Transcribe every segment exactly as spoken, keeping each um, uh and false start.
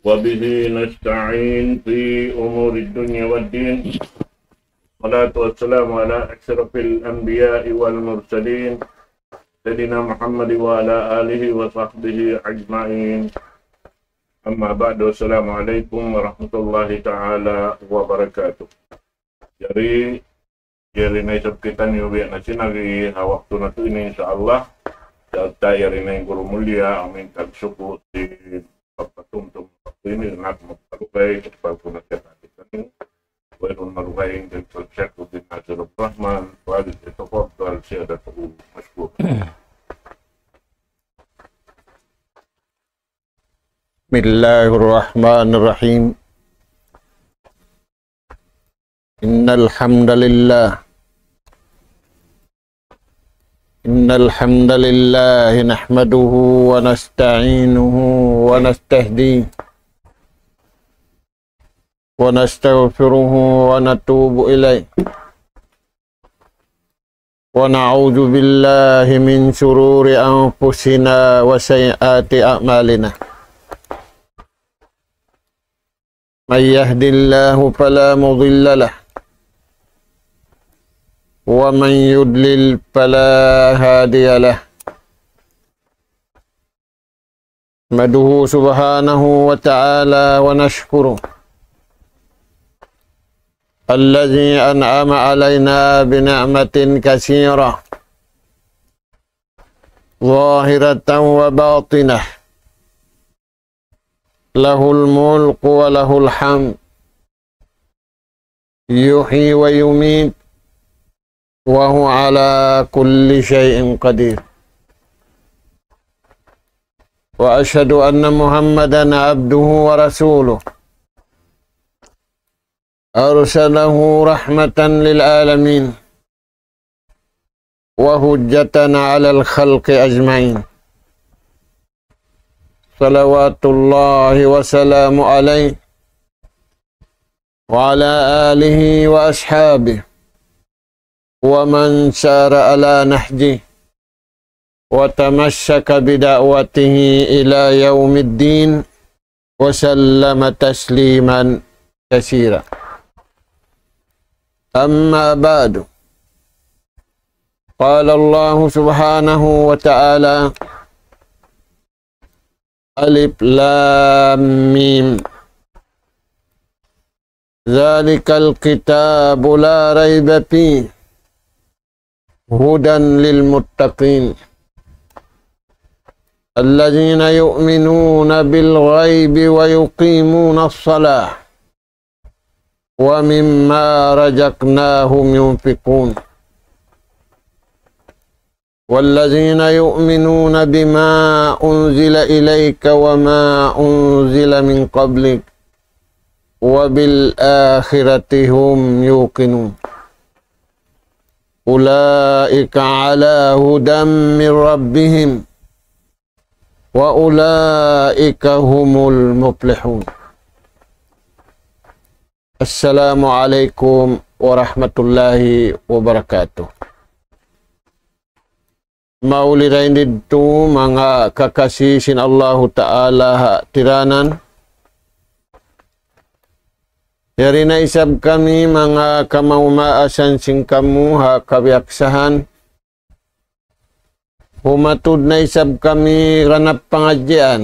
وبه نستعين في أمور الدنيا والدين. والصلاة والسلام على أشرف الأنبياء والمرسلين، سيدنا محمد وعلى آله وصحبه أجمعين. أما بعد، السلام عليكم ورحمة الله تعالى وبركاته. Jari, jari na isab kitaniyu biya' na sin agi ha waktu natu' ini, insya Allah. Sarta' jari na in guru mulia, amin tagsuku' sin pagpatumtum waktu ini, na aku magpalugay, pagpapunat ka tadi kaniyu. Wayruun marugaing dan pagsyukur din Azizur Rahman, falyatafaddal siyadatuhu mashkura. بسم الله الرحمن الرحيم. إن الحمد لله، إن الحمد لله نحمده ونستعينه ونستهديه ونستغفره ونتوب إليه، ونعوذ بالله من شرور أنفسنا وسيئات أعمالنا. من يهد الله فلا مضل له، ومن يضلل فلا هادي له. نحمده سبحانه وتعالى ونشكره، الذي أنعم علينا بنعمة كثيرة، ظاهرة وباطنة، له الملك وله الحمد، يحيي ويميت، وهو على كل شيء قدير. وأشهد أن محمدا عبده ورسوله، أرسله رحمة للعالمين، وحجة على الخلق أجمعين، صلوات الله وسلامه عليه وعلى آله وأصحابه ومن سار على نهجه وتمسك بدعوته إلى يوم الدين، وسلم تسليما كثيرا. أما بعد، قال الله سبحانه وتعالى: ألف لام ميم، ذلك الكتاب لا ريب فيه، هدى للمتقين، الذين يؤمنون بالغيب ويقيمون الصلاة ومما رزقناهم ينفقون، والذين يؤمنون بما أنزل إليك وما أنزل من قبلك، وبالآخرة هم يوقنون، أولئك على هدى من ربهم، وأولئك هم المفلحون. السلام عليكم ورحمة الله وبركاته. Mauli dayn didtu manga kakasi sin Allahu Ta'ala ha tiranan. Yari na isab kami manga kamaumaasan sin kamu ha kabiyaksahan. Humatud na isab kami ganap pangadjian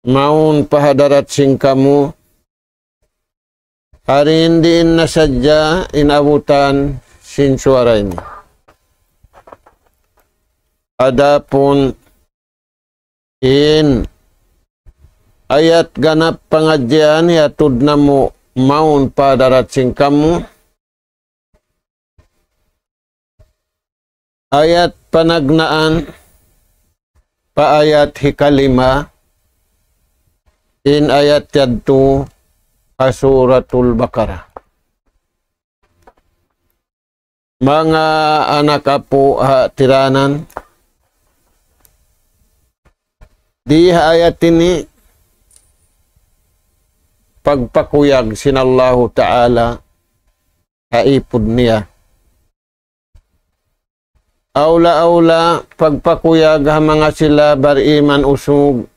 mawn pa hadarat sin kamu. Hari in diin na sadja in abutan sin suwara ini. Adapun in ayat ganap pangadjian hiyatud namu' mawn pa hadarat sin kamu. Ayat panagnaan pa ayat hikalima, in ayat yadtu ha Suratul Baqarah. Manga anak apu' ha tiranan, di ha ayat ini pagpakuyag sin Allahu Ta'ala ha ipud niya. Awla-awla pagpakuyag ha manga sila bariman usug,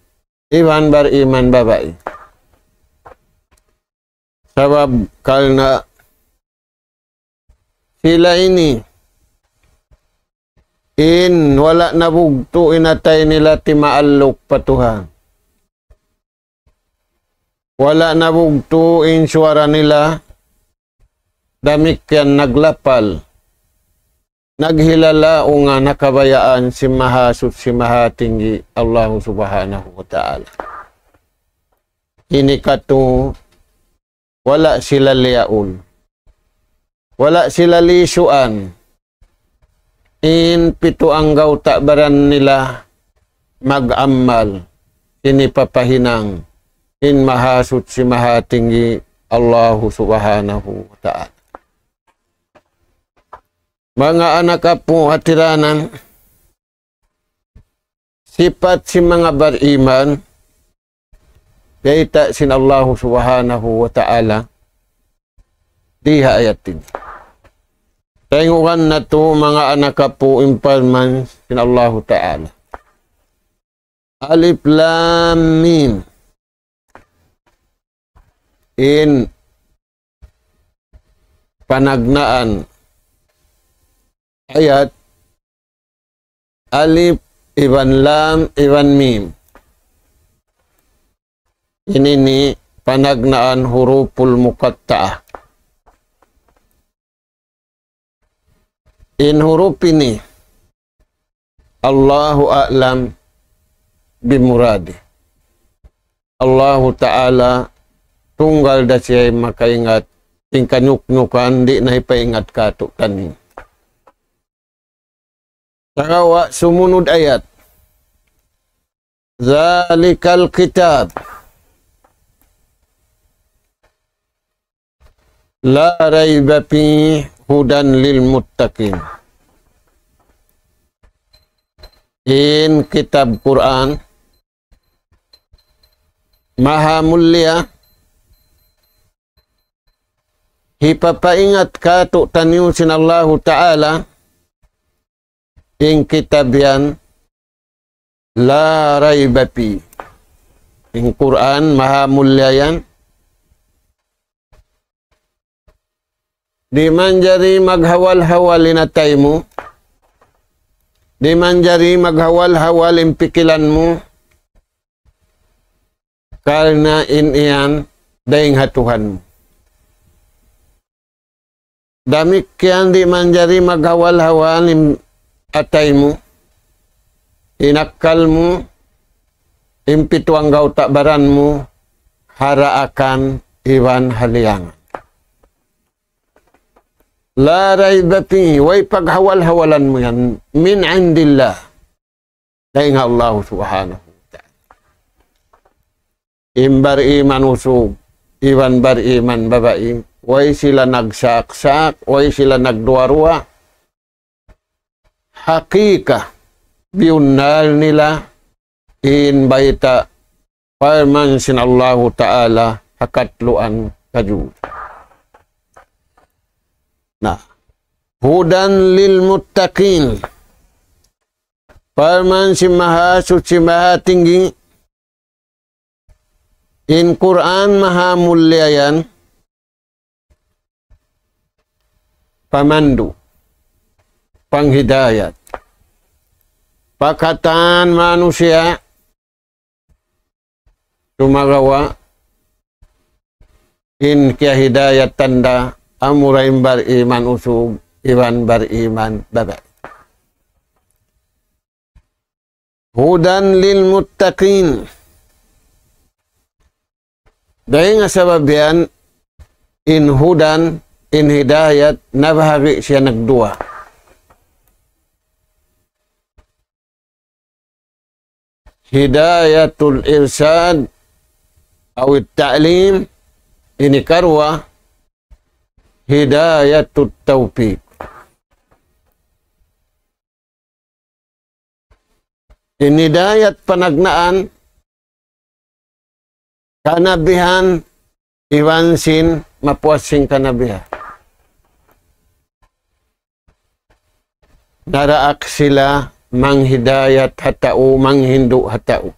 iban bariman babai. Sabab karna' sila ini in wala' nabugtu' in atay nila timaalluk pa Tuhan. Wala' nabugtu' in suwara nila damikkiyan naglapal, naghilala' unga nakabayaan sin Mahasuchi Mahatinggi Allahu Subhanahu wa Ta'ala. Ini katu' wala' sila liyaun. Wala' sila lisuan. In pitu anggawta' baran nila mag-amal. Ini papahinang in Mahasuchi Mahatinggi Allahu Subhanahu wa Ta'ala. Manga anak apu' hatiranan, sipat sin manga bariman, biyayta' sin Allahu Subhanahu wa Ta'ala, di ha ayat ini. Tayngugan natu' manga anak apu' in parman sin Allahu Ta'ala. Alif Lam Mim. In panagnaan ayat alif iban lam iban mim. Ini ini panagnaan huruful muqatta'ah. In huruf ini, Allahu a'lam bimuradi. Allahu Ta'ala tunggal da siya in makaingat, in kanyuknyukan, di' na hipaingat katu' taniyu. Sagawa' sumunud ayat. ذلك الكتاب لا ريب فيه هدى للمتقين. In kitab Qur'an, maha mulia, hipapaingat katu' taniyu sin Allahu Ta'ala, in kitab yan, لا ريب فيه. In Qur'an, maha mulia yan. Di' manjari maghawal-hawal in atay mu. Di' manjari maghawal-hawal in pikilan mu. Karna' in yan dayn ha Tuhan mu. Damikkiyan di' manjari maghawal-hawal in atay mu, in akkal mu, in pitu anggawta' baran mu, ha daakan iban ha liyangan. لا ريب فيه, way paghawal-hawalan mu yan, من عند الله. Dayn ha Allah Subhanahu wa Ta'ala. In bariman usug, iban bariman babai, way sila nagsak-sak, way sila nagduwa-ruwa. Hakika, biyunnal nila in bayta' parman sin Allahu Ta'ala ha katluan kajut. Na, هدى للمتقين. Parman sin Mahasuchi Mahatinggi, in Qur'an maha mulia yan, pamandu', panghidayat. Pa katan manusiya', sumagawa' in kiyahidayatan da amura in bariman usug, iban bariman babai. هدى للمتقين. Dayn ha sabab yan, in hudan, in hidayat, nabahagi' siya nagduwa. Hidayatul irsyad, aw ta'lim, ini karuwa, hidayatut tawfiq. In hidayat panagnaan, kanabihan, iban sin mapuas sin kanabihan. Naraak sila manghidayat ha tau, manghindu' ha tau.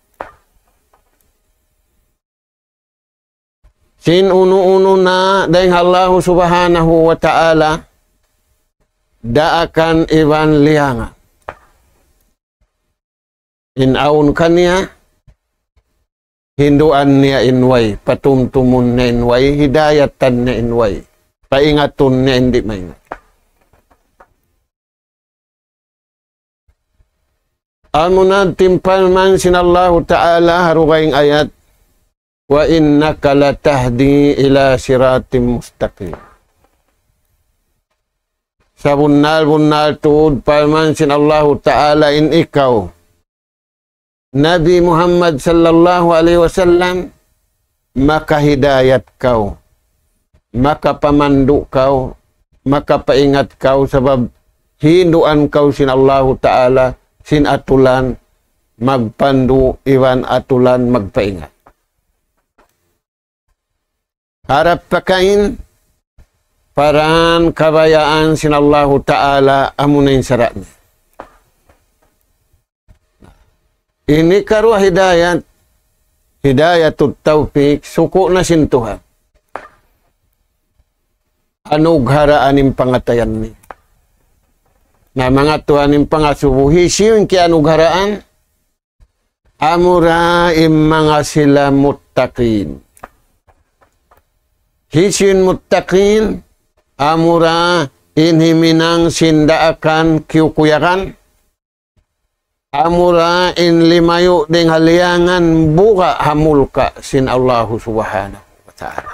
sin unu-unu na dayn ha Allahu Subhanahu wa Ta'ala, daakan iban liyangan. In awn kaniya, hinduan niya in way, patumtumun niya in way, hidayatan niya in way, paingatun niya in di' maingat. Amuna in parman sin Allahu Ta'ala ha dugaing ayat, وإنك لتهدي إلى صراط مستقيم. Sabunnal-bunnal tuud parman sin Allahu Ta'ala in ikaw, Nabi Muhammad sallallahu alayhi wasallam, makahidayat kaw, makapamandu' kaw, makapaingat kaw, sabab hinduan kaw sin Allahu Ta'ala, sin atulan magpandu' iban atulan magpaingat. Harap pakain, paran kabayaan sin Allahu Ta'ala amuna in sara' niya. Ini karuwa hidayat, hidayatut tawfiq, suku' na sin Tuhan. Anugharaan in pangatayan niya. Na manga tuwan in pangasubu, hisiyu in kiyanugharaan, amura in manga sila muttaqin. Hisiyu in muttaqin, amura in himinang sin daakan kiyukuyagan, amura in limayu' dayn ha liyangan buga' ha mulka' sin Allahu Subhanahu wa Ta'ala.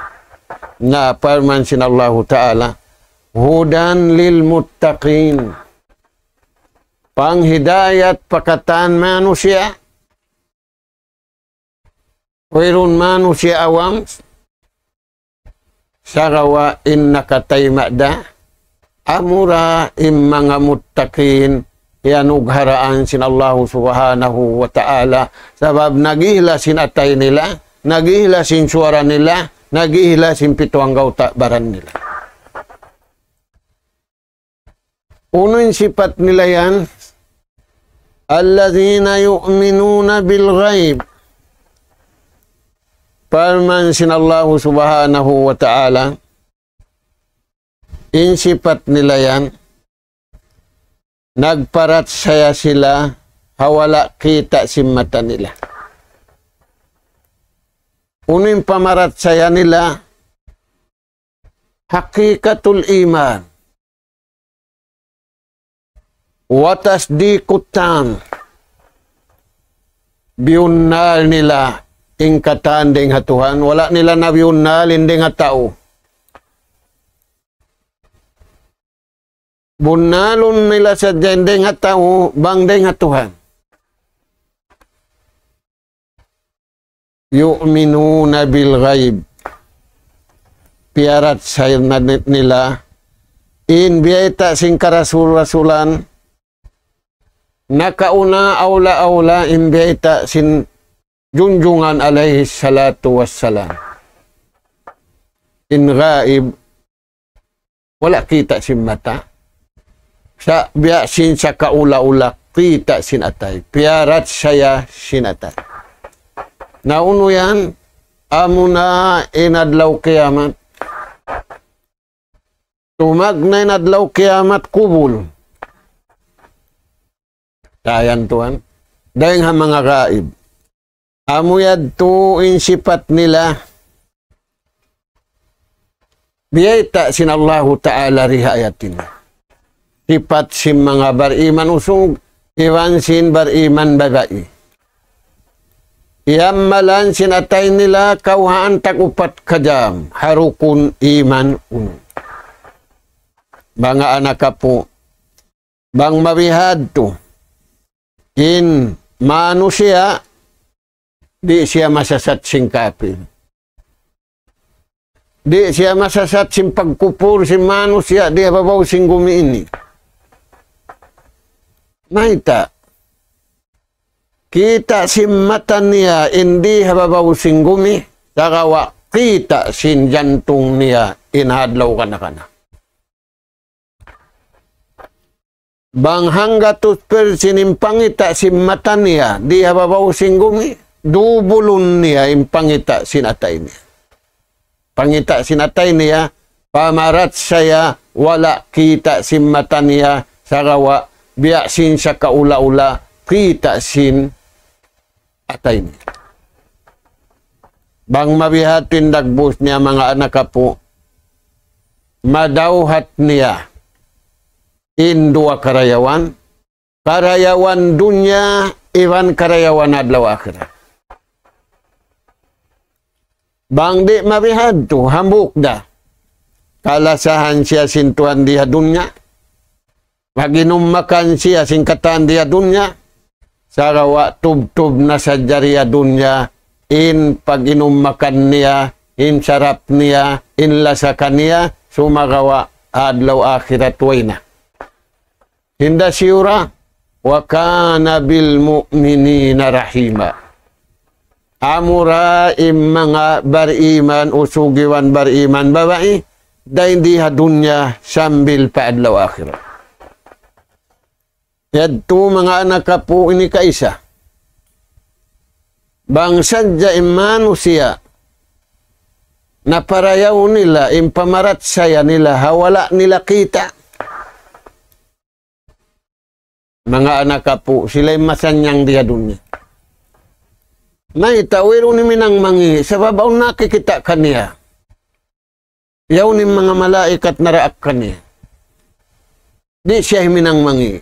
Na parman sin Allahu Ta'ala, هدى للمتقين. Panghidayat pa katan manusiya', wayruun manusiya' awam, sagawa' in nakatayma' da, amura in manga muttaqin, iyanugharaan sin Allahu Subhanahu wa Ta'ala, sabab nag-ihlas in atay nila, nag-ihlas in suwara nila, nag-ihlas in pitu anggawta' baran nila. Unu in sipat nila yan? الذين يؤمنون بالغيب. Parman sin Allahu Subhanahu wa Ta'ala, in sipat nila yan, nagparachaya sila ha wala' kita' sin mata nila. Unu in pamarachaya nila? حقيقة الإيمان وتصديق التام. Biyunnal nila in katan dayn ha Tuhan, wala' nila na biyunnal in dayn ha tau. Bunnalun nila sadja in dayn ha tau, bang dayn ha Tuhan. يؤمنون بالغيب. Piyarachaya na ni-, nila in biyayta' sin karasul-rasulan, nakauna awla-awla in biyayta' sin junjungan alayhi salatu wassalam. In gaib, wala' kita' sin mata. Sa' biya' sin sakaula-ula kita' sin atay. Piyarachaya sin atay. Na unu yan, amuna in adlaw kiyamat. Tumagna' in adlaw kiyamat kubul. Tayan tuwan. Dayn ha manga gaib. Amu yadtu in sipat nila. Biyayta' sin Allahu Ta'ala di ha ayat ini. Sipat sin manga bariman usug, iban sin bariman babai. Iyammalan sin atay nila kawhaan tag upat ka jam, ha rukun iman unu. Manga anak apu', bang mabihadtu in manusiya', di' siya masasat sin kapil. Di' siya masasat sin pagkupur sin manusiya' di ha babaw sin gumi ini. Mayta'? Kita' sin mata niya in di ha babaw sin gumi, sagawa' kita' sin jantung niya in ha adlaw kana-kana. Bang hanggatus persen in pangita' sin mata niya di ha babaw sin gumi, dubulun niya in pangita' sin atay niya. Pangita' sin atay niya, pamarachaya wala' kita' sin mata niya, sagawa' biya' sin sakaula-ula kita' sin atay niya. Bang mabiha' in dagbus niya manga anak apu', madawhat niya in duwa karayawan, karayawan dunya iban karayawan adlaw akhirat. Bang di' mabiha' tu hambuuk da. Kalasahan siya sin Tuhan di ha dunya. Mag-inum makan siya sin katan di ha dunya. Sagawa' tubtub na sadja di ha dunya in pag-inum makan niya, in sarap niya, in lasa kaniya, sumagawa' adlaw akhirat way na. Hinda siyu ra, وكان بالمؤمنين رحيما. Amura in manga bariman, usug iban bariman babai, dayn di ha dunya sambil pa adlaw akhirat. Yadtu manga anak apu' ini kaisa. Bang sadja in manusiya' naparayaw nila in pamarachaya nila ha wala' nila kita'. Manga anak apu', sila in masannyang di ha dunya. Mayta' wayruun himinang mangi', sabab awn nakikita' kaniya. Yaun in manga malaikat naraak kaniya. Di' siya himinang mangi'.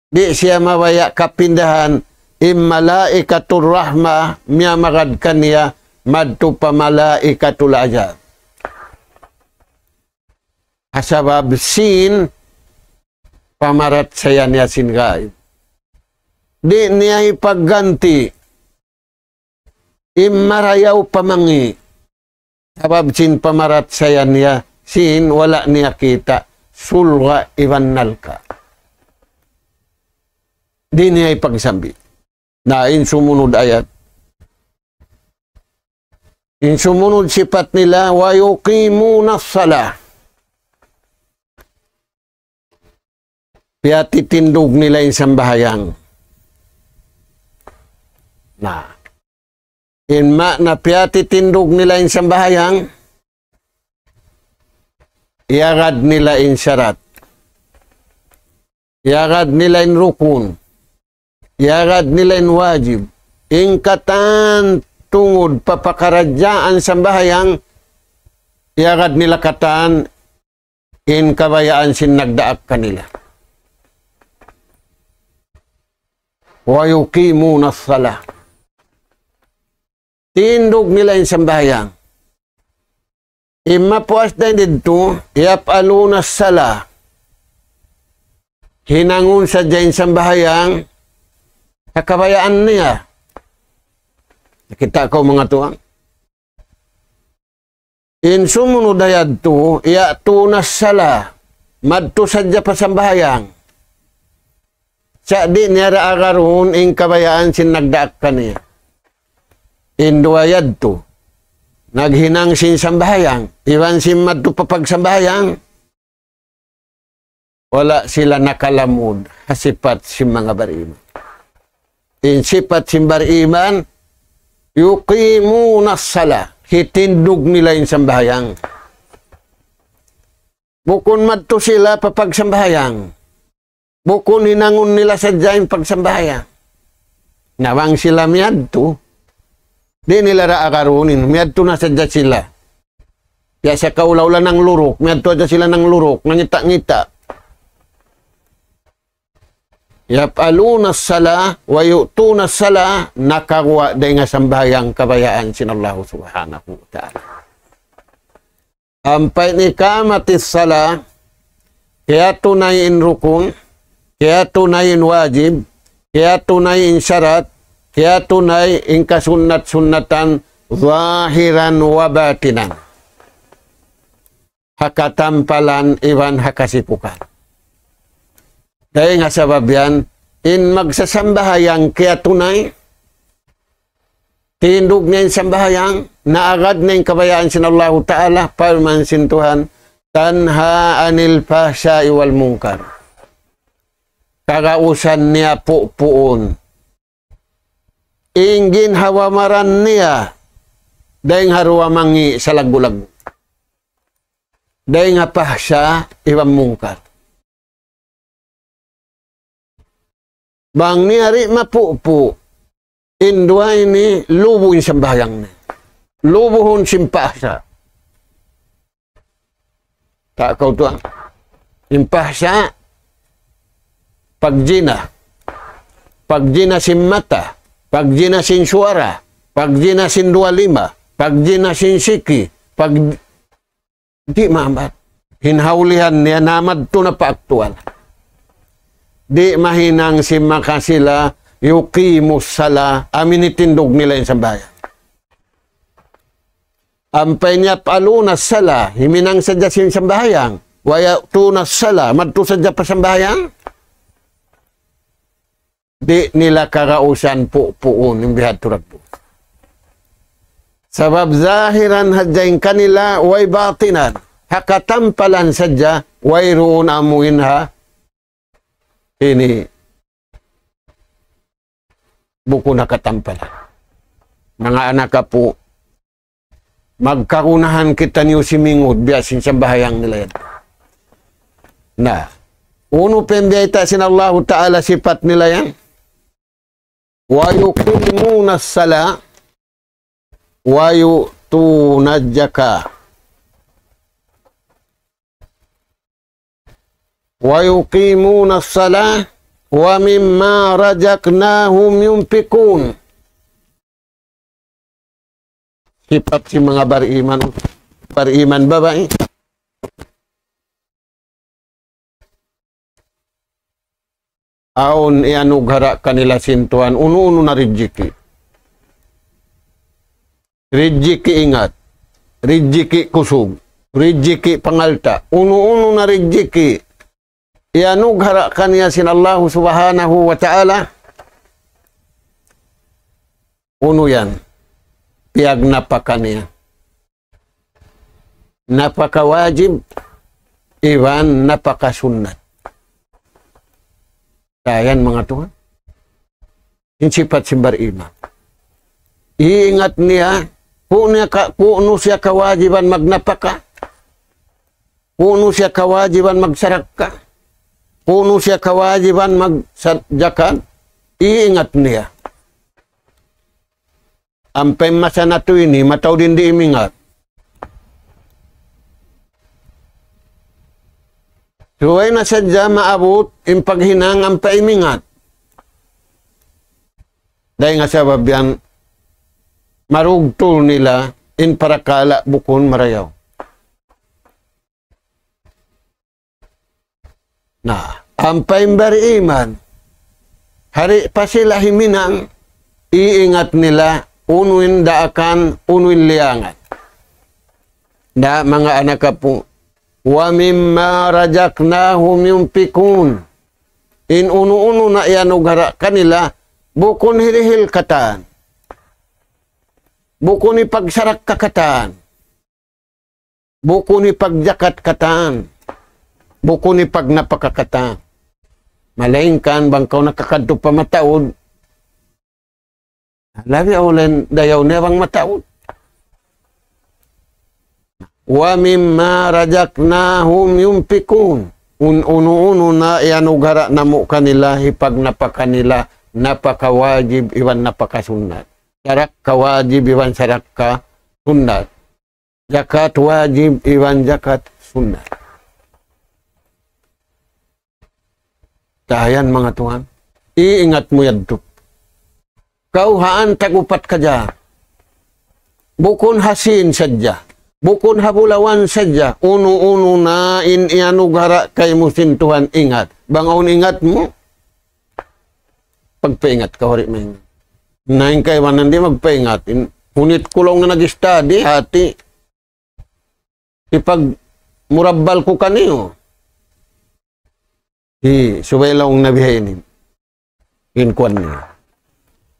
Di' siya mabaya' kapindahan in malaikatur rahma miyamagad kaniya madtu pa malaikatul azab. Ha sabab sin pamarachaya niya sin gaib. Di' niya hipagganti' in marayaw pa mangi'. Sabab sin pamarachaya niya sin wala' niya kita' surga' iban narka'. Di' niya hipagsambi'. Na in sumunud ayat. In sumunud sipat nila, ويقيمون الصلاة. Piyatitindug nila in sambahayang. Na, in maana piyatitindug nila in sambahayang, iyagad nila in sarat, iyagad nila in rukun, iyagad nila in wajib. In katan tungud pa pakaradjaan sambahayang, iyagad nila katan in kabayaan sin nagdaak kanila. ويقيمون الصلاة. Tindug nila in sambahayang. In mapuas dayn didtu, يفعلون الصلاة. Hinangun sadja in sambahayang ha kabayaan niya. Nakita' kaw manga tuwan. In sumunud ayat tu, يأتون الصلاة. Madtu sadja pa sambahayang. Sa' di' niya ra agarun in kabayaan sin nagdaak kaniya. In duwa yadtu, naghinang sin sambahayang, iban sin madtu pa pagsambahayang, wala' sila nakalamud ha sipat sin manga bariman. In sipat sin bariman, يقيمون الصلاة. Hitindug nila in sambahayang. Bukun madtu sila pa pagsambahayang. Bukun hinangun nila sadja in pagsambahayang. Na bang sila miyadtu, di' nila ra agarun in, miyadtu na sadja sila. Biya' sa kaula-ula nangluruk, miyadtu hadja sila nangluruk, nangita'-ngita'. يفعلون الصلاة ويؤتون الصلاة, nakaguwa' dayn ha sambahayang kabayaan sin Allah Subhanahu wa Ta'ala. Ampa in iqamatis salah, kiyatunay in rukun, kiyatunay in wajib, kiyatunay in sarat, kiyatunay in kasunnat-sunnatan, zahiran wa batinan. Ha katampalan iban ha kasipukan. Dayn ha sabab yan, in magsasambahayang kiyatunay, tindug niya in sambahayang, naagad na in kabayaan sin Allahu Ta'ala, parman sin Tuhan, تنهى عن الفحشاء والمنكر. Kagausan niya pupuun. In ginhawa-baran niya, Dayng ha duwa mangi' salaggu'-laggu'. Dayng ha pahsya' iban mungkar. Bang niya di' mapupu', in duwa ini lubu in sambahayang niya. Lubuhun sin pahsya'. Ta' kaw tuwan. In pahsya', pagjina. Pagjina sin mata. Pagjina sin suwara. Pagjina sin duwa lima. Pagjina sin siki. Pag, di' maamat. Hinaulihan niya na madtu na pa aktual. Di' mahinang sin maka sila يقيموا الصلاة, amu in tindug nila in sambahayang. Ampa in يفعلون الصلاة, himinang sadja sin sambahayang. ويأتون الصلاة, madtu sadja pa sambahayang. Di' nila kagausan pupuun in bihadtu ragbu. Sabab zahiran hadja in kanila, way batinan. Ha katampalan sadja, wayruun amu in ha ini bukun ha katampalan. Manga anak apu', magkagunahan kitaniyu simingud biya' sin sambahayang nila yan. Na, unu pa in biyayta' sin Allahu Ta'ala sipat nila yan? ويقيمون الصلاة ويؤتون الزكاة. ويقيمون الصلاة ومما رزقناهم ينفقون. Sipat sin manga bariman, bariman babai. Awn iyanugara' kanila sin Tuhan, unu-unu na rijiki'. Rijiki' ingat, rijiki' kusug, rijiki' pangalta', unu-unu na rijiki'. Iyanugara' kaniya sin Allahu Subhanahu wa Ta'ala. Unu yan? Piyagnapaka niya. Napaka wajib, iban napaka sunnat. Dayan manga tuwan. In sipat sin bariman. Iingat niya, kunu' niya ka, kunu' siya kawajiban magnapaka. Kunu' siya kawajiban magsarakka. Kunu' siya kawajiban magsad-, jakat. Iingat niya. Ampa in masa natu' ini, mataud in di' imingat. Subay na sadja maabut in paghinang ampa imingat. Dayn ha sabab yan, marugtul nila in parakala' bukun marayaw. Na, ampa in bariman, di' pa sila himinang, iingat nila, unu in daakan, unu in liyangan. Na, manga anak apu', ومما رزقناهم ينفقون. In unu-unu na iyanugara' kanila, bukun hirihil katan. Bukun hipagsarakka katan. Bukun hipagjakat katan. Bukun hipagnapaka katan. Malaingkan bang kaw nakakadtu pa mataud, labi awla in dayaw niya bang mataud. ومما رزقناهم ينفقون. In unu-unu na iyanugara' namu' kanila, hipagnapaka nila, napaka wajib iban napaka sunnat. Sarakka wajib iban sarakka sunnat. Jakat wajib iban jakat sunnat. Dayan manga tuwan. Iingat mu yadtu. Kaw ha antag upat kaja. Bukun ha Sin sadja. Bukun ha Bulawan sadja. Unu-unu na in iyanugara' kaymu sin Tuhan, ingat. Bang awn ingat mu, pagpaingat kaw, di' maingat. Na in kaibanan di' magpaingat. In, hunit ku laung na nag-study, hati. Hipagmurabbal ku kaniyu. Hi, subay laung na bihaini. In kuwan niya.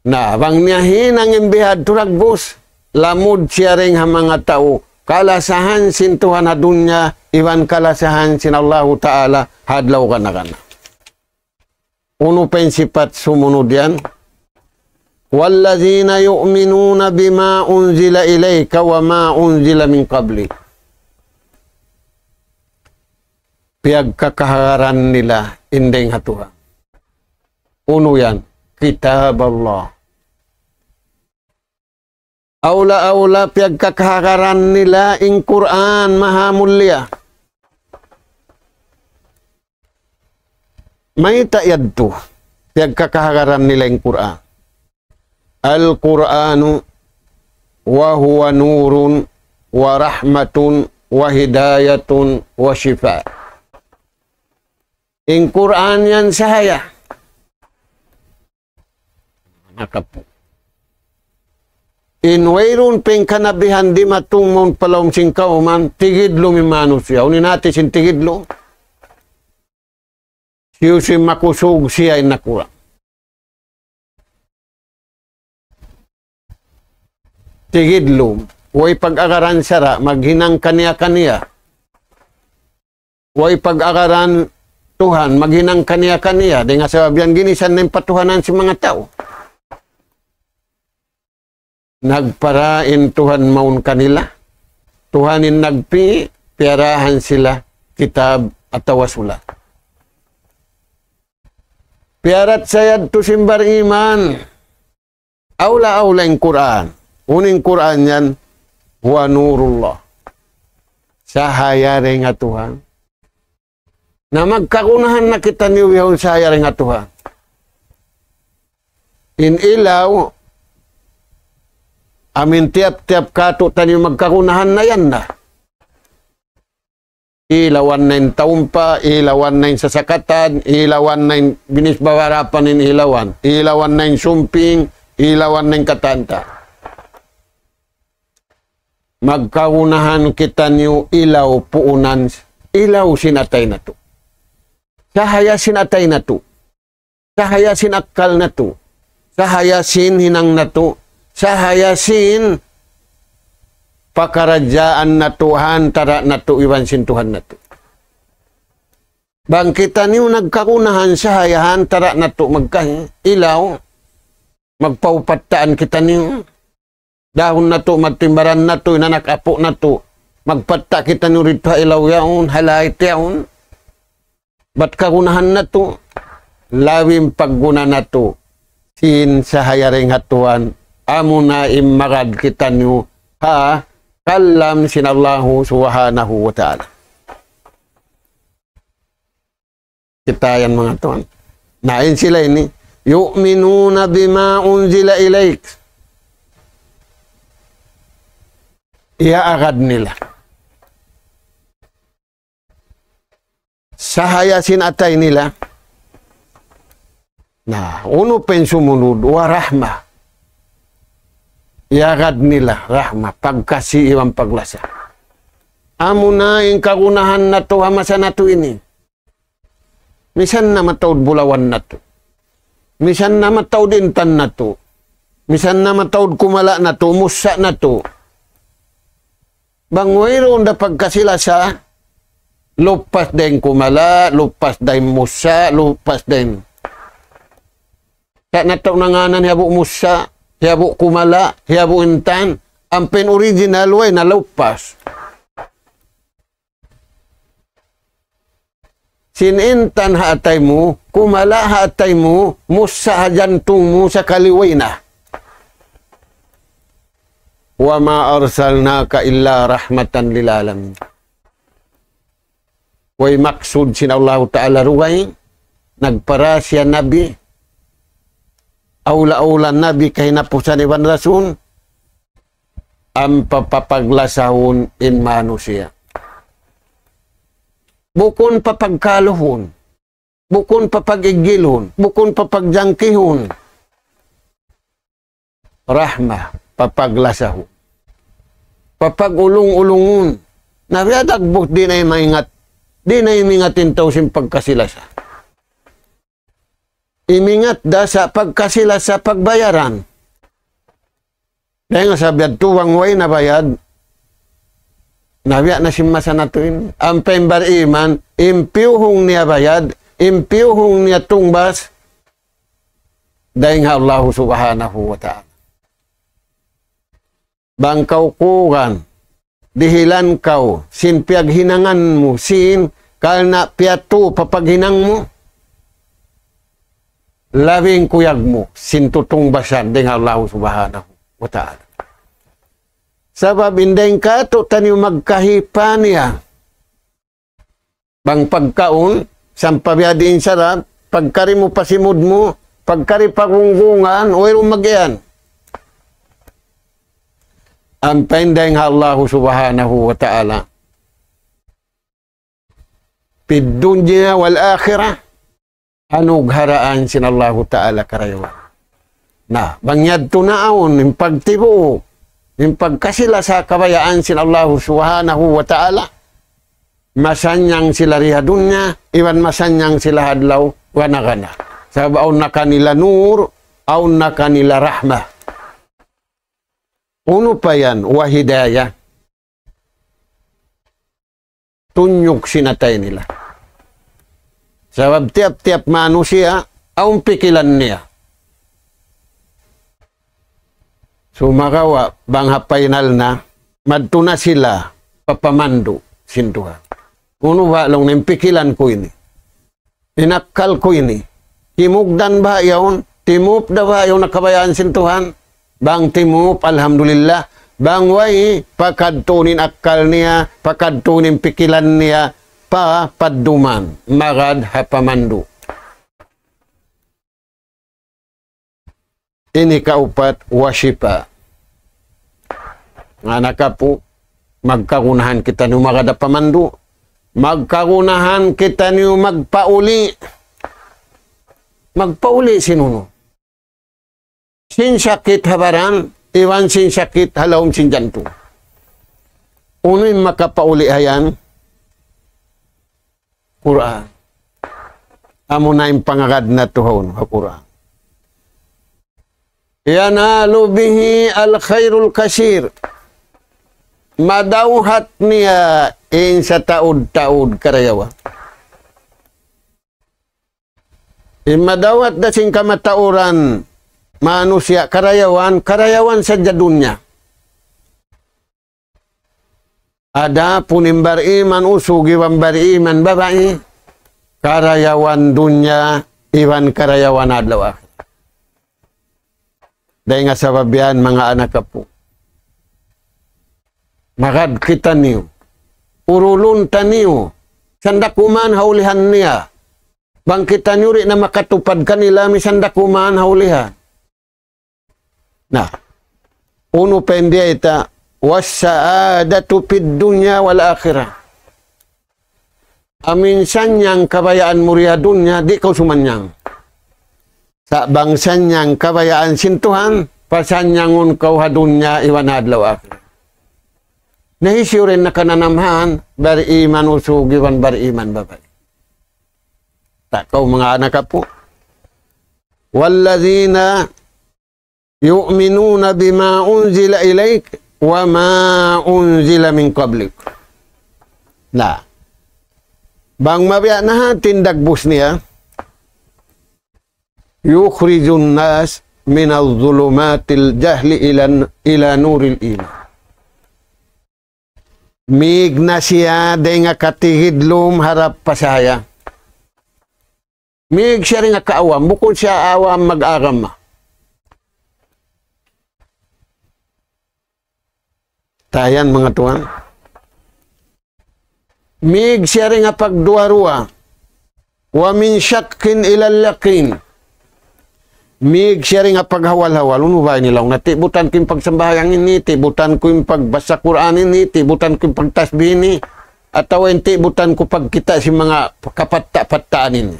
Na, bang niya hinang in bihadtu dagbus, lamud siya dayn ha manga tau, kalasahan sin Tuhan ha dunya, iban kalasahan sin Allahu Ta'ala, ha adlaw kana-kana. Unu pa in sipat sumunud yan? والذين يؤمنون بما أنزل إليك وما أنزل من قبلك. Piyagkakahagaran nila in dayn ha Tuhan. Unu yan? Kitab Allah. Awla-awla piyagkakahagaran nila in Qur'an maha mulia. Mayta' yadtu piyagkakahagaran nila in Qur'an? القرآن وهو نور ورحمة وهداية وشفاء. In Qur'an yan sahaya. Nakapu. In wayruun pa in kanabihan dimatung mawn pa lawm sin kawman, tigidlum in manusiya'. Unu in hati sin tigidlum? Hisiyu-siyu in makusug, siya in nakura'. Tigidlum, way pag-agaran sara', maghinang kaniya-kaniya. Way pag-agaran Tuhan, maghinang kaniya-kaniya. Dayn ha sabab yan ginisan na in patuhanan sin manga tau. Nagpara in Tuhan mawn kanila. Tuhan in nagpi-, piyarahan sila kitab atawa sulat. Piyarachaya yadtu sin bariman. Awla-awla in Qur'an. Unu in Qur'an yan? هو نور الله. Sahaya dayn ha Tuhan. Na magkagunahan na kitaniyu bihaun sahaya dayn ha Tuhan. In ilaw, amu in tiyap-tiyap kātu'niyu magkagunahan na yan na. Ilawan na in taumpa, ilawan na in sasakatan, ilawan na in binis bawarapan in ilawan, ilawan na in sumping, ilawan na in katanta. Magkagunahan kitaniyu ilaw puunan, ilaw sin atay natu'. Sahaya sin atay natu'. Sahaya sin akkal natu'. Sahaya sin hinang natu'. Sahaya sin pakaradjaan natu' ha antara' natu' iban sin Tuhan natu'. Bang kitaniyu nagkagunahan sahaya ha antara' natu' magkahi, ilaw, magpaupattaan kitaniyu. Dahun natu', matimbaran natu', in anak apu' natu'. Magpatta' kitaniyu didtu ha ilaw yaun, ha lait yaun. Bat kagunahan natu', labi in pagguna natu'. Sin sahaya dayn ha Tuhan, amuna in magad kitaniyu ha kalam sin Allahu Subhanahu wa Ta'ala. Kita' yan manga tuwan. Na, in sila ini, يؤمنون بما أنزل إليك. Iyaagad nila. Sahaya sin atay nila. Na, unu pa in sumunud, ورحمة. Iyaagad nila, rahma, pagkasi iban paglasa. Amuna in kagunahan natu' ha masa natu' ini. Misan na mataud bulawan natu'. Misan na mataud intan natu'. Misan na mataud kumala' natu', mussa' natu'. Bang wayruun da pagkasi-lasa, lupas da in kumala', lupas da in mussa', lupas da in. Sa' natu' nangānan hiyabu' mussa', hiyabu' kumala', hiyabu' intan, ampa in original way na lupas. Sin intan ha atay mu, kumala' ha atay mu, mussa' ha jantung mu sakali way na. وما أرسلناك إلا رحمة للعالمين. Way maksud sin Allahu Ta'ala dugaing, nagpara siya nabi, awla-awla nabi kahinapusan iban rasul, ampa papaglasahun in manusiya'. Bukun papagkaluhun, bukun papag-iggilhun, bukun papagjangkihun. Rahma, papaglasahun. Papag-ulung-ulungun. Na biya' dagbus di' na maingat, di' na maingat in tau sin pagkasi-lasa. Imingat da sa' pagkasi-lasa pagbayaran. Dayn ha sabab yadtu bang way nabayad, na biya' na sin masa natu' ini. Ampa in bariman, in piyuhung niya bayad, in piyuhung niya tungbas, dayn ha Allahu Subhanahu wa Ta'ala. Bang kaw kuwan, dihilan kaw sin piyaghinangan mu, sin karna' piyatu pa paghinang mu, labing kuyag mu sin tutungbasan dayn ha Allahu Subhanahu wa Ta'ala. Sabab in dayn kātu'niyu magkahi pa niya. Bang pagkaun, sampay biya' diin sarap, pagkari mu pa simud mu, pagkari pa gunggungan, wayruun mag-iyan. Ampa in dayn ha Allahu Subhanahu wa Ta'ala, في الدنيا والآخرة, anugharaan sin Allahu Ta'ala karayawan. Na, bang yadtu na awn, in pagtibuuk, in pagkasi-lasa kabayaan sin Allahu Subhanahu wa Ta'ala, masannyang sila di ha dunya, iban masannyang sila ha adlaw gana-gana. Sabab awn na kanila nur, awn na kanila rahmah. Unu pa yan, wa hidayah. Tunjuk sin atay nila. Sabab tiyap-tiyap manusiya', awn pikilan niya. Sumagawa', bang ha final na, madtu na sila pa pamandu' sin Tuhan. Unu ba laung niya in pikilan ku ini? In akkal ku ini? Timugdan ba yaun? Timup da ba yaun ha kabayaan sin Tuhan? Bang timup, alhamdulillah. Bang way, pakadtuun in akkal niya, pakadtuun in pikilan niya, pa padduman, magad ha pamandu'. Ini kaupat, wa shifa. Manga anak apu', magkagunahan kitaniyu magad ha pamandu'. Magkagunahan kitaniyu magpauli'. Magpauli' sin unu? Sin sakit ha baran, iban sin sakit ha lawm sin jantung. Unu in makapauli' ha yan? Qur'an. Amuna in pangagad natu' ha unu, ha Qur'an. ينال به الخير الكثير. Madawhat niya in sataud-taud karayawan. In madawhat da sin kamatauran manusiya' karayawan, karayawan sadja dunya. Adapun in bariman usug iban bariman babai, karayawan dunya iban karayawan adlaw akhirat. Dayn ha sabab yan, manga anak apu', magad kitaniyu, urulun taniyu, sandakuman ha ulihan niya. Bang kitaniyu di' na makatupad kanila, misan da kuman ha ulihan. Na, unu pa in diyata, والسعادة في الدنيا والآخرة. Amin sannyang kabayaan mu di ha dunya, di' kaw sumannyang. Sa' bang sannyang kabayaan sin Tuhan, pasanyangun kaw ha dunya iban ha adlaw akhirat. Na hisiyu in nakananamhan, bariman usug iban bariman babai. Ta' kaw manga anak apu'. والذين يؤمنون بما أنزل إليك وما أنزل من قبلك. Na, bang mabiya' na hati in dagbus niya, يخرج الناس من ظلمات الجهل إلى، إلى نور الإيمان. Mīg na siya dayn ha katigidlum harap pa sahaya. Mīg siya dayn ha kaawam, bukun siya awam mag-agama. Ta' yan, manga tuwan. Mīg siya dayn ha pagduwa-ruwa. ومن شك إلى اليقين. Mīg siya dayn ha paghawal-hawal, unu ba ini laung niya, tibutan ku in pagsambahayang ini, tibutan ku in pagbasa Qur'an ini, tibutan ku in pagtasbih ini, atawa in tibutan ku pagkita' sin manga kapatta'-pattaan ini.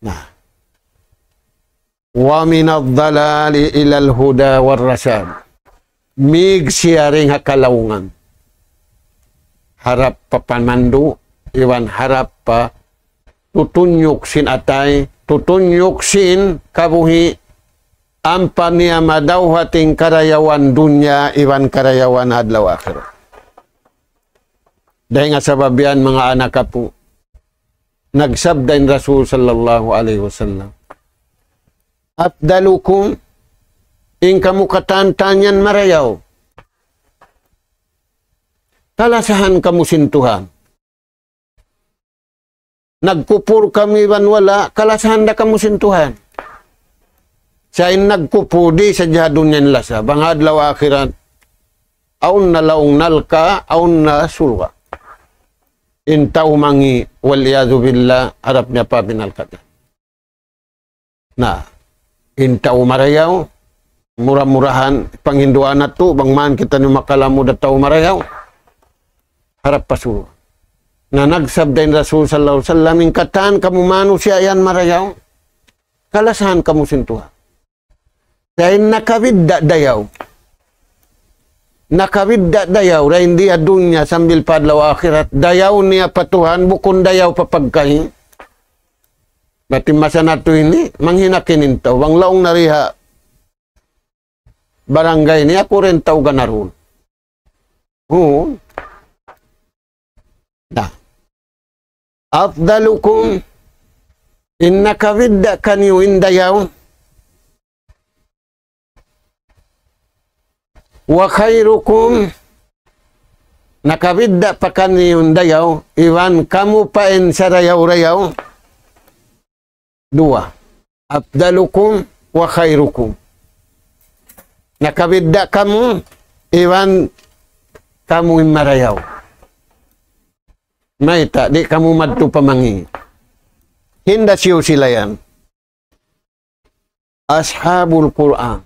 Na. ومن الضلال إلى الهدى والرشاد. Mīg siya dayn ha kalaungan harap pa pamandu', iban harap pa tutunyuk sin atay, tutunyuk sin kabuhi', ampa niya madawhat in karayawan dunya iban karayawan adlaw akhirat. Dayn ha sabab yan, manga anak apu', nagsabda in Rasul sallallahu alayhi wasallam, أفضلكم, in kamu katan-katan yan marayaw. Kalasahan kamu sin Tuhan. Nagkupur kamu iban wala', kalasahan da kamu sin Tuhan. Sa' in nagkupur di' sadja ha dunya in lasa, bang ha adlaw akhirat, awn na laung narka', awn na surga'. In tau mangi', والعياذ بالله, harap niya pa binalkatan. Na, in tau marayaw, mura-murahan, panghinduan natu', bang man kitaniyu makalamud ha tau marayaw, harap pa surga'. Na nagsabda in Rasul sallallahu alayhi wasallam, in katan kamu manusiya' yan marayaw, kalasahan kamu sin Tuhan. Sa' in nakabidda' dayaw. Nakabidda' dayaw, dayn di ha dunya sambil pa adlaw akhirat. Dayaw niya pa Tuhan, bukun dayaw pa pagkahi. Bat in masa natu' ini, manghinang in tau. Bang laung na di ha barangay ini, aku ra in tau ganarun. Uu. Na. أفضلكم, in nakabidda' kaniyu in dayaw. وخيركم, nakabidda' pa kaniyu in dayaw, iban kamu pa in sarayaw-rayaw. Duwa. أفضلكم وخيركم. Nakabidda' kamu, iban kamu in marayaw. Mayta', di' kamu madtu pa mangi'. Hinda siyu sila yan. أصحاب القرآن.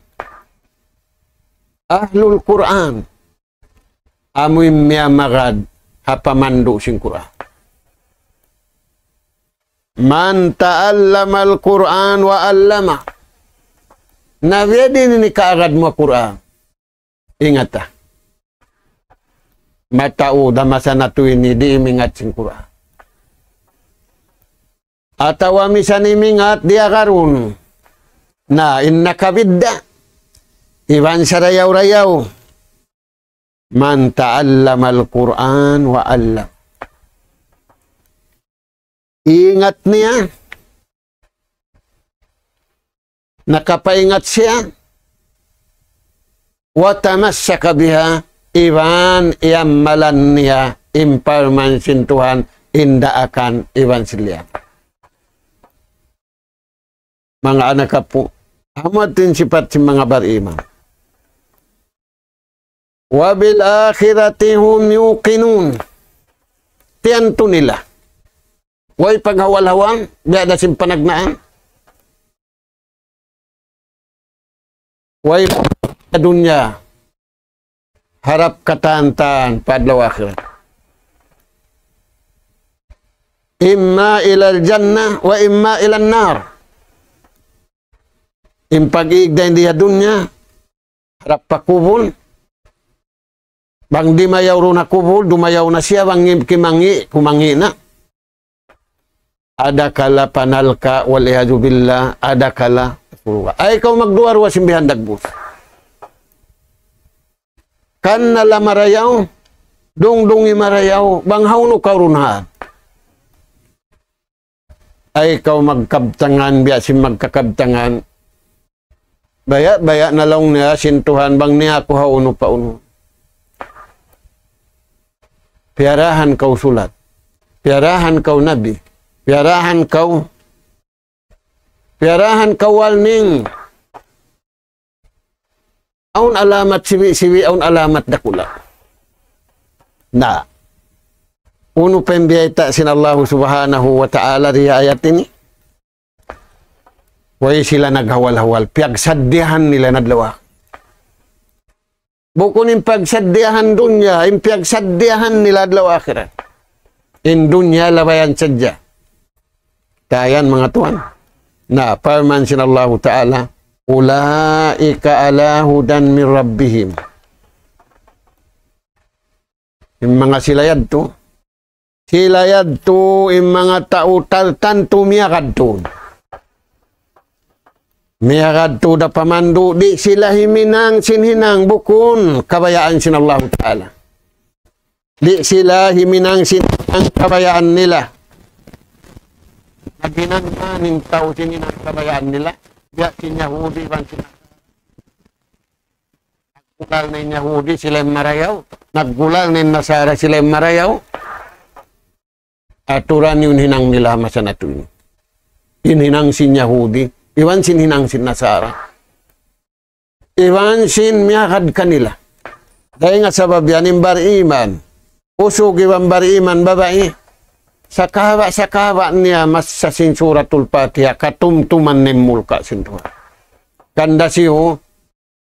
Ahlul Qur'an. Amu in miyamagad ha pamandu' sin Qur'an. من تعلم القرآن وعلمه. Na biya' diin ini kaagad mu Qur'an. Ingata. Mataud ha masa natu' ini di' imingat sin Qur'an. Atawa misan imingat di' agarun. Na, in nakabidda'. Iban sarayaw-rayaw. من تعلم القرآن وعلمه. Ingat niya, nakapaingat siya, وتمسك بها, iban iyamalan niya in parman sin Tuhan, in daakan iban sin liyang. Manga anak apu', amu yadtu in sipat sin manga bariman. وبالآخرة هم يوقنون. Tiyantu nila. Way paghawal-hawal, biya' da sin panagnaan. Way ha dunya, harap katan-katan pa adlaw akhirat. إما إلى الجنة وإما إلى النار. In pag-iig dayn di ha dunya, harap pa kubul. Bang di' mayaw duun ha kubul, dumayaw na siya, bang kimangi', kumangi' na. Adakala pa narka', والعياذ بالله, adakala surga'. Ay kaw magduwa-ruwa sin bihan dagbus. Kannala marayaw, dungdungi marayaw, bang hawnu kaw duun ha. Ay kaw magkabtangan, biya' sin magkakabtangan. Baya'-baya' na laung niya sin Tuhan, bang niya aku hawnu pa unu. Piyarahan kaw sulat. Piyarahan kaw nabi. Piyarahan kaw, piyarahan kaw warning. Awn alamat siwi'-siwi', awn alamat dakula'. Na. Unu pa in biyayta' sin Allahu Subhanahu wa Ta'ala di ha ayat ini? Way sila naghawal-hawal. Piyagsaddihan nila in adlaw akhirat. Bukun in pagsaddihan dunya, in piyagsaddihan nila adlaw akhirat. In dunya labayan sadja. Dayan manga tuwan. Na, parman sin Allahu Ta'ala, أولئك على هدى من ربهم. In manga sila yadtu, sila yadtu, in manga tau tartantu miyagad tuud. Miyagad tuud ha pamandu', di' sila himinang sin hinang bukun kabayaan sin Allahu Ta'ala. Di' sila himinang sin hinang kabayaan nila. Naghinang man in tau sin hinang kabayaan nila. Biya' sin Yahudi iban sin Nasara. Naggulal na in Yahudi, sila in marayaw. Naggulal na in Nasara, sila in marayaw. Aturan niyu in hinang nila ha masa natu' ini. In hinang sin Yahudi, iban sin hinang sin Nasara. Iban sin miyagad kanila. Dayn ha sabab yan in bariman usug iban bariman babai, sakaba'-sakaba' niya masa sin Suratul Fatiha, katumtuman na in mulka' sin Tuhan. Kanda siyu,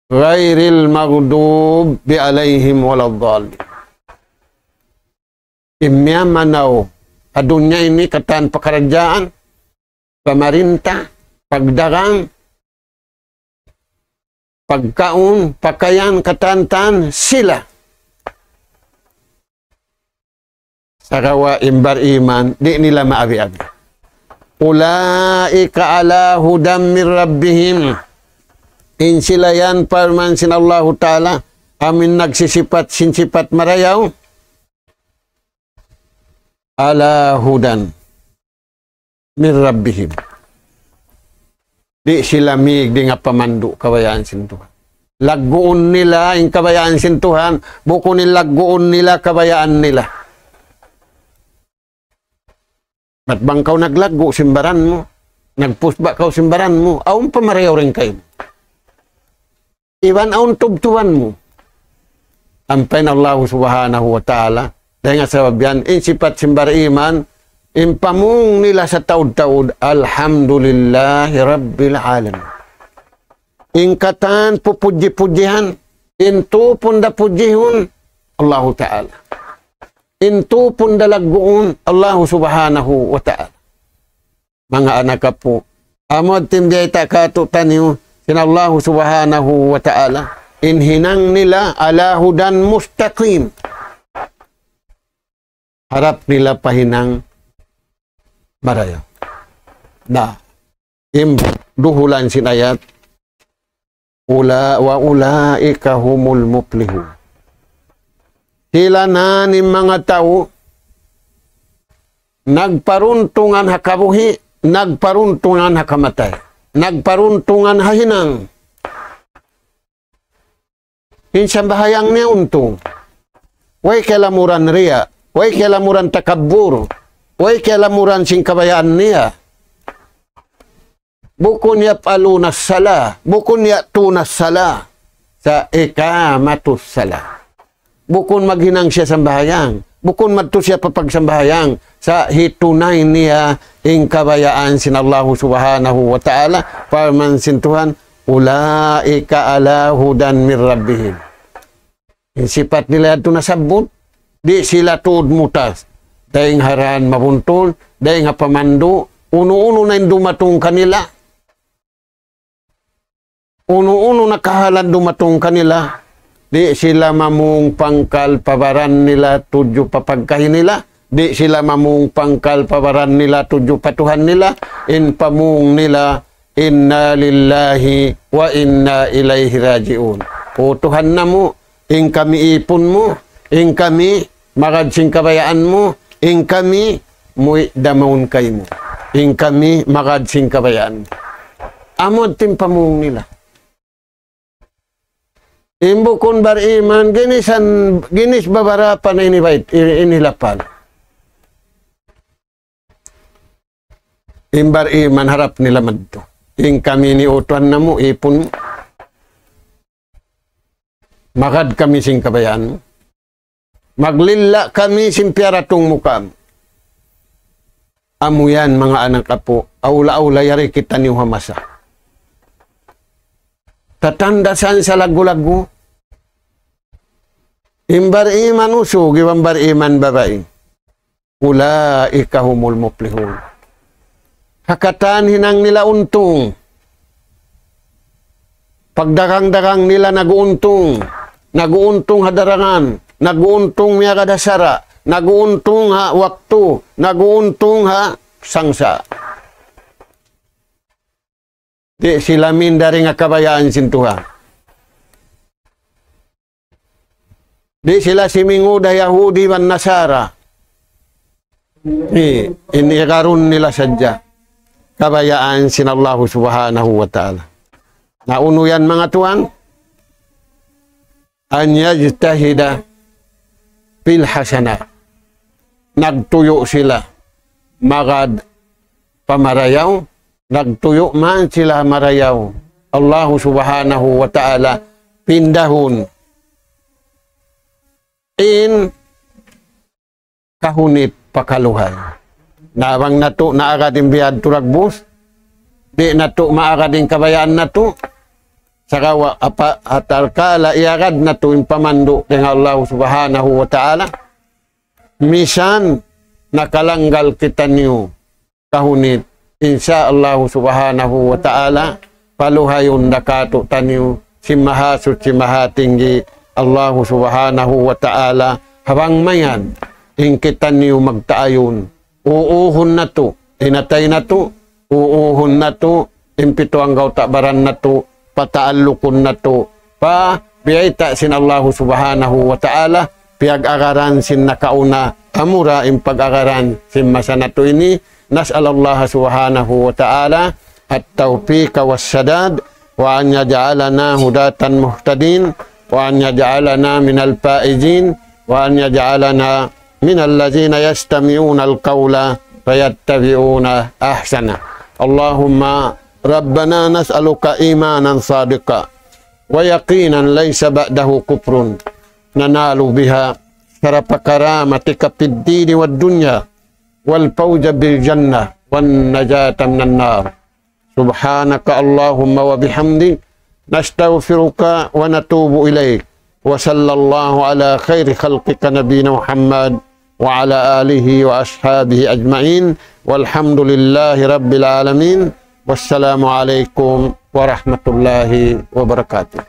غير المغضوب عليهم ولا الضالين. In miyamanaw ha dunya ini katan pakaradjaan, pamarinta, pagdagang, pagkaun, pakayan, katan-katan, sila. Sagawa' in bariman, di' nila maabi-abi. أولئك على هدى من ربهم. In sila yan, parman sin Allahu Ta'ala, amu in nagsisipat sin sipat marayaw. على هدى من ربهم. Di' sila mīg dayn ha pamandu' kabayaan sin Tuhan. Lagguun nila in kabayaan sin Tuhan, bukun in lagguun nila kabayaan nila. Bat bang kaw naglaggu' sin baran mu, nagpusba' kaw sin baran mu, awn pa marayaw dayn kaymu. Iban awn tubtuban mu. Ampa in Allahu Subhanahu wa Ta'ala, dayn ha sabab yan, in sipat sin bariman, in pamung nila sataud-taud, الحمد لله رب العالمين. In katan pupudji-pudjihan, in tupun da pudjihun, Allahu Ta'ala. In tupun da lagguun, Allahu Subhanahu wa Ta'ala. Manga anak apu', amu in biyayta' kātu'niyu sin Allahu Subhanahu wa Ta'ala, in hinang nila على هدى مستقيم. Harap nila pa hinang marayaw. Na, in duhulan sin ayat, أولئ-، وأولئك هم المفلحون. Sila na in manga tau nagparuntungan ha kabuhi', nagparuntungan ha kamatay, nagparuntungan ha hinang. In sambahayang niya untung. Way kalamuran riya, way kalamuran takabbur, way kalamuran sin kabayaan niya. Bukun يفعلون الصلاة, bukun يأتون الصلاة. Sa إقامة الصلاة. Bukun maghinang siya sambahayang, bukun madtu siya pa pagsambahayang, sa' hitunay niya in kabayaan sin Allahu Subhanahu wa Ta'ala, parman sin Tuhan, أولئك على هدى من ربهم. In sipat nila yadtu nasabbut, di' sila tuud mutas. Dayn ha dān mabuntul, dayn ha pamandu', unu-unu na in dumatung kanila. Unu-unu na kahalan dumatung kanila, di' sila mamung pangkal pa baran nila tudju pa pagkahi nila, di' sila mamung pangkal pa baran nila tudju pa Tuhan nila, in pamung nila, إنا لله وإنا إليه راجعون. O Tuhan namu', in kami ipun mu, in kami magad sin kabayaan mu, in kami muwi' da mawn kaymu, in kami magad sin kabayaan mu. Amu in pamung nila. In bukun bariman, ginisan, ginis babarapa na ini bait, ini, ini lapal. In bariman harap nila madtu. In kami ini, o Tuhan namu', ipun mu. Magad kami sin kabayaan mu. Maglilla' kami sin piyaratung mu kāmu'. Amu yan, manga anak apu', awla-awla yari kitaniyu ha masa. Tatandasan sa laggu'-laggu'. In bariman usug, iban bariman babai. أولئك هم المفلحون. Ha katan hinang nila untung. Pagdagang-dagang nila nag-uuntung. Nag-uuntung ha dagangan. Nag-uuntung miyagad ha sara'. Nag-uuntung ha waktu. Nag-uuntung ha sangsa'. Di' sila minda dayn ha kabayaan sin Tuhan. Di' sila simingud ha Yahudi iban Nasara. Di', in iyagarun nila sadja. kabayaan sin Allahu Subhanahu wa Ta'ala. Na unu yan, manga tuwan, an yajtahida fil hasanat. Nagtuyu' sila magad pa marayaw, nagtuyu' man sila marayaw. Allahu Subhanahu wa Ta'ala pindahun in kahunit pa kaluhay. Na bang natu' naagad in biyadtu dagbus, di' natu' maagad in kabayaan natu', sagawa' apa, atal kala iagad natu' in pamandu' dayn ha Allah Subhanahu wa Ta'ala, misan nakalanggal kitaniyu kahunit, insya Allah Subhanahu wa Ta'ala, paluhayun da kātu'niyu sin Mahasuchi Mahatinggi Allah Subhanahu wa Ta'ala, ha bang mayan in kitaniyu magtaayun. Uuhun natu' in atay natu', uuhun natu' in pitu anggawta' baran natu', pataallukun natu', pa biyayta' sin Allah Subhanahu wa Ta'ala, piyag-agaran sin nakauna, amura in pag-agaran sin masa natu' ini. نسأل الله سبحانه وتعالى التوفيق والسداد، وأن يجعلنا هداة مهتدين، وأن يجعلنا من الفائزين، وأن يجعلنا من الذين يستمعون القول فيتبعون أحسنه. اللهم ربنا نسألك إيمانا صادقا ويقينا ليس بعده كفر ننال بها شرف كرامتك في الدين والدنيا والفوز بالجنة والنجاة من النار. سبحانك اللهم وبحمدك، نستغفرك ونتوب إليك. وصلى الله على خير خلقك نبينا محمد وعلى آله وأصحابه أجمعين. والحمد لله رب العالمين. والسلام عليكم ورحمة الله وبركاته.